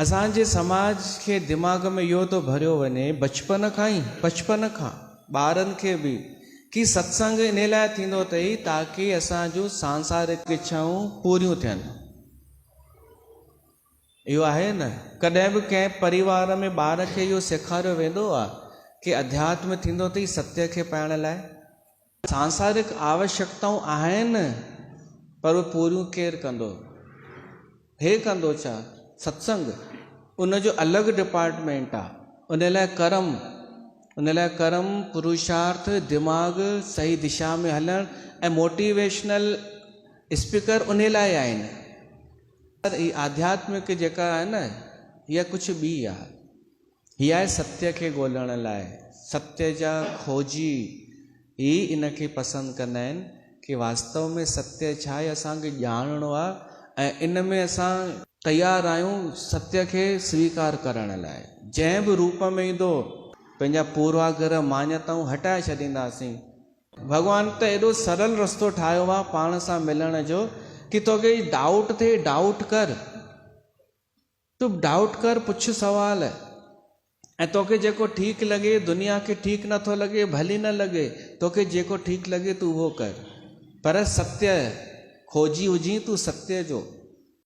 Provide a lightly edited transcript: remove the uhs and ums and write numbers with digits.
اسان جي سماج کي دماغ ۾ اهو ٿو ڀريو وڃي بچپن کان ئي، بچپن کان ٻارن کي به ڪي ستسنگ انهي لاء ٿيندو اٿئي تاڪي اسان جون سانسارڪ اڇائون پوريون ٿين. اهو آهي نه؟ ڪڏهن به ڪنهن پريوار ۾ ٻار کي اهو سيکاريو ويندو آهي ڪي اڌياتم ٿيندو اٿئي ستيه کي پائڻ لاء؟ سانسارڪ آوشيڪتائون آهن پر اهي پوريون ڪير ڪندو؟ هي ڪندو ڇا؟ ستسنگ ان جو الڳ ڊپارٽمينٽ آ. ان لاء ڪرم، ان لاء ڪرم، پروشارٿ، دماغ صحيح دشا ۾ هلڻ ۽ موٽيويشنل اسپيڪر انهي لاء آهن. پر هي آڌياتمڪ جيڪا آهي نه اها ڪجهه ٻي آ. هي آهي ستيه کي ڳولڻ لاء، ستيه جا کوجي ئي ان کي پسند ڪندا آهن ڪي واستو ۾ ستيه ڇا آهي اسان کي ڄاڻڻو آهي ۽ ان ۾ اسان تيار آهيون ستيه کي سويڪار ڪرڻ لاء جنهن به روپ ۾ ايندو پنهنجا پورواگره مانيتائون هٽائي ڇڏينداسين. ڀڳوان ته ايڏو سرل رستو ٺاهيو آهي پاڻ سان ملڻ جو ڪي توکي ڊائوٽ ٿئي ڊائوٽ ڪر. تون ڊائوٽ ڪر، پڇ سوال ۽ توکي جيڪو ٺيڪ لڳي، دنيا کي ٺيڪ نٿو لڳي، ڀلي نه لڳي، توکي جيڪو ٺيڪ لڳي تون اهو ڪر. پر ستيه کوجي هجين تون ستيه جو.